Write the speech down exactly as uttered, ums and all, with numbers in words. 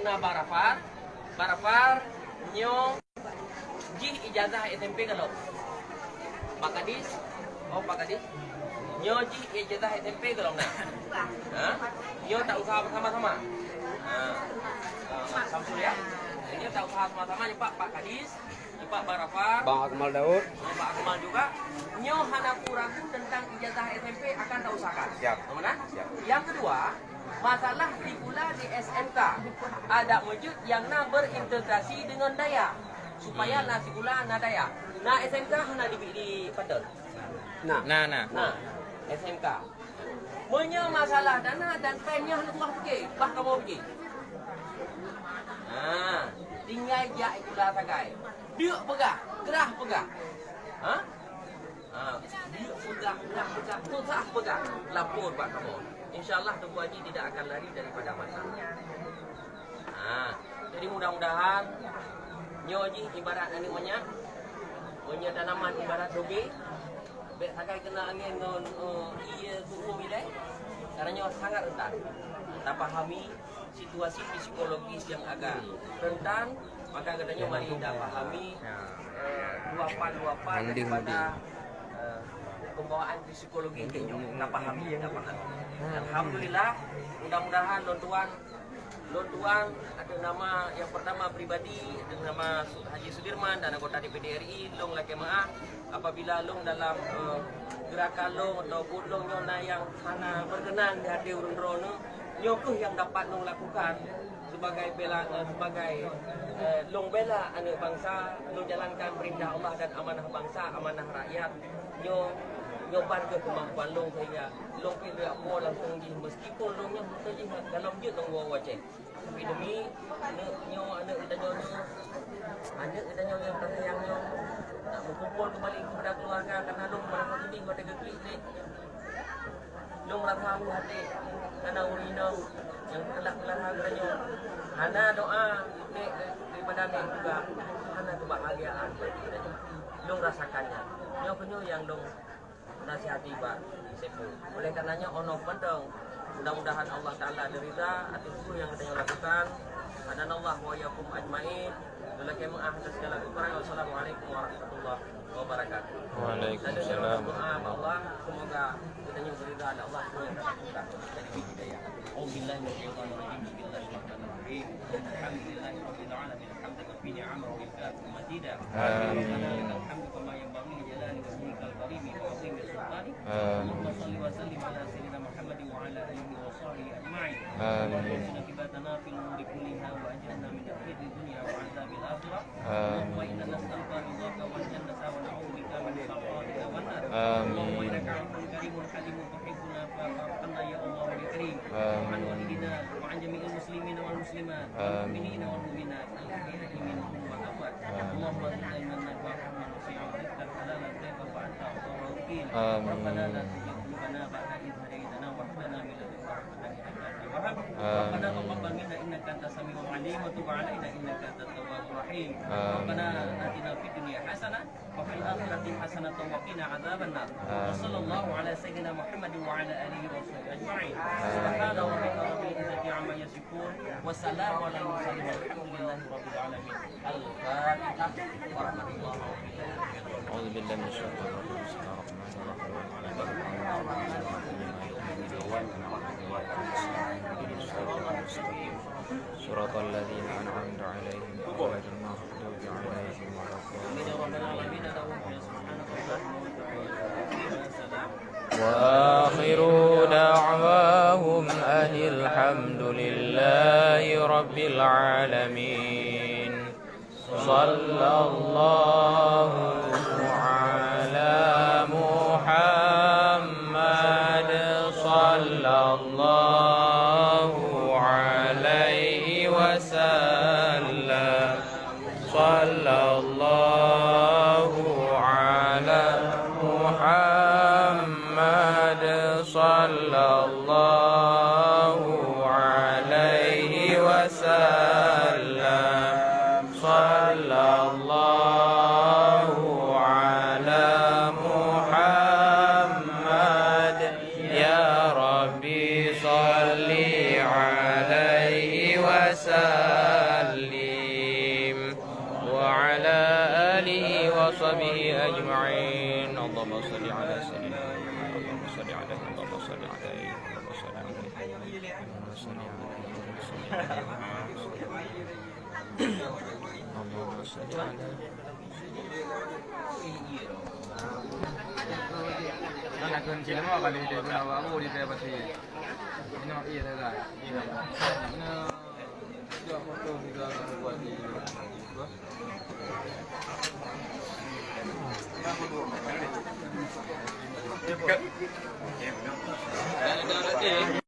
Na Barafar, Barafar nyoe jih ijazah S M P gohlom. Pak Kadis, oh Pak Kadis, nyoe jih ijazah S M P gohlom na. Ha? Nyoe tak usaha sama-sama. Ha. Ha, Samsul ya. Nyoe tak usaha sama-sama nyoe Pak, Pak Kadis. Pak Barafar. Bang Akmal Daud. Bang Akmal juga. Nyoe hana ku ragu tentang ijazah S M P akan tausahakan. Siap. Mana? Siap. Yang kedua, masalah sikula di S M K. Ada mujud yang na berintegrasi dengan daya. Supaya Hmm. na sikula na daya. Na S M K hana di, di Padang. Nah. Nah, nah. Nah, S M K. Meunyoe masalah dana dan pen nyoe hana tuah pike, bah kamoe pike. Ha, tinggai jak sikula sagai. Deuk peugah, grah peugah. Ha? Ha, deuk peugah, grah peugah, susah peugah. Lapor bak kamoe. Insya Allah Teungku Haji tidak akan lari daripada masalah. Ha, jadi mudah-mudahan nyoe jih ibarat aneuk manyak, meunyoe tanaman ibarat toge, bèk sagai kena angén ngon, eh, ié tu'uh ilèe, karena nyoe sangat rentan. Tapahami situasi psikologis yang agak rentan, maka geutanyoe mari tapahami, eh, luapan-luapan daripada, eh, pembawaan psikologi nyoe, tapahami, tapahami. Alhamdulillah, mudah-mudahan lôn tuan Lôn tuan, atas nama yang pertama pribadi, atas nama Su-, Haji Sudirman dan anggota D P D R I, lôn lakèe meu'ah apabila lôn dalam, eh, gerakan lôn ataupun lôn nyoe na nyang hana berkenan di hati ureueng droeneuh. Nyoe kheueh nyang dapat lôn lakukan sebagai bela, eh, sebagai, eh, lôn bela aneuk bansa, lôn jalankan perintah Allah dan amanah bansa, amanah rakyat. Nyoe, nyoe ban kheueh keumampuan lôn sehingga lôn pih lheueh po langsung jih, meskipun lôn nyoe beutôi jih dalam jeuet lôn woe-woe Aceh. Tapi demi aneuk nyoe, aneuk geutanyoe nyoe, aneuk geutanyoe nyang teusayang nyoe, nak meukumpol keumbali keupada keuluwarga, karena lôn meurasa sedih watèe geuklik lé. Lôn meurasa haru até, karena ureueng inong nyang teulah-teulah geutanyoe hana doa nèk daripada nèk juga hana keubahgiaan bagi geutanyoe. Lôn rasakan nyan. Nyoe keuh nyoe nyang lôn nasihati bak Saiful. Oleh karenanya, 'oh noe mantong, mudah-mudahan Allah Taala ridha atas peue nyang geutanyoe lakukan. Hadanallahu wa iyyakum ajmain. Lôn lakèe meu'ah atas segala kekurangan. Wassalamualaikum warahmatullahi wabarakatuh. Waalaikumsalam. Dan doa bak Allah, semoga geutanyoe ridha oleh Allah, semoga kita jadi hidayah. A'udzubillahi minasyaitonirrajim. Bismillahirrahmanirrahim. Alhamdulillahirabbil alamin. Hamdan yuwafi ni'amahu wa yukafi mazidah. Amin. Rabbana lakal hamdu kama yanbaghi li jalali wajhikal karimi wa azimi sultanik. Amin. Allahumma shalli wa sallim ala sayyidina Muhammadin wa ala alihi wa sahbihi ajma'in. Amin. Allahumma arzuqna thabatana fil umuri kulliha wa ajirna min khizyid dunya wa adzabil akhirah. Amin. Allahumma inna nas'aluka ridhaka wal jannata wa na'udzu bika min sakhatika wan nar. Amin. Allahumma innaka afuwwun karimun halimun tuhibbul afwa fa'fu anna ya Allah ya Karim. Amin. Wa an walidina wa an jami'il muslimina wal muslimat wal Amin. mu'minina wal mu'minat. Amin. Allahumma zidna ilman nafi'an wa rahmatan wasi'atan wa rizqan halalan thayyiban wa anta khairur raziqin. Amin. Rabbana la tuzigh qulubana ba'da idh hadaytana wa hab lana min ladunka rahmatan innaka antal wahhab. Amin. Rabbana taqabbal minna innaka antas samiul alim wa tub alaina innaka antat tawwabur rahim. Amin. Rabbana atina fid dunya hasanah wa fil akhirati hasanatan wa qina adzabannar. Amin. Wa sallallahu ala sayyidina Muhammadin wa ala alihi wa sahbihi ajma'in. Amin. Subhana rabbika rabbil izzati amma yasifun. Wassalamu ala mursalin walhamdulillahi rabbil alamin. Al-Fatihah. Warahmatullahi wabarakatuh. أعوذ بالله من الشيطان الرجيم. بسم الله الرحمن الرحيم. صراط الذين أنعمت عليهم غير المغضوب عليهم ولا الضالين. وآخر دعواهم أن الحمد لله رب العالمين. صلى الله على محمد، صلى الله عليه وسلم. صلى الله على محمد، صلى الله عليه وسلم. صلى الله على محمد، يا ربي صل عليه وسلم. الضالين. وعلى آله وصحبه أجمعين. اللهم صل على سيدنا محمد. اللهم صل على، اللهم صل على، اللهم صل على، اللهم صل على، اللهم صل على.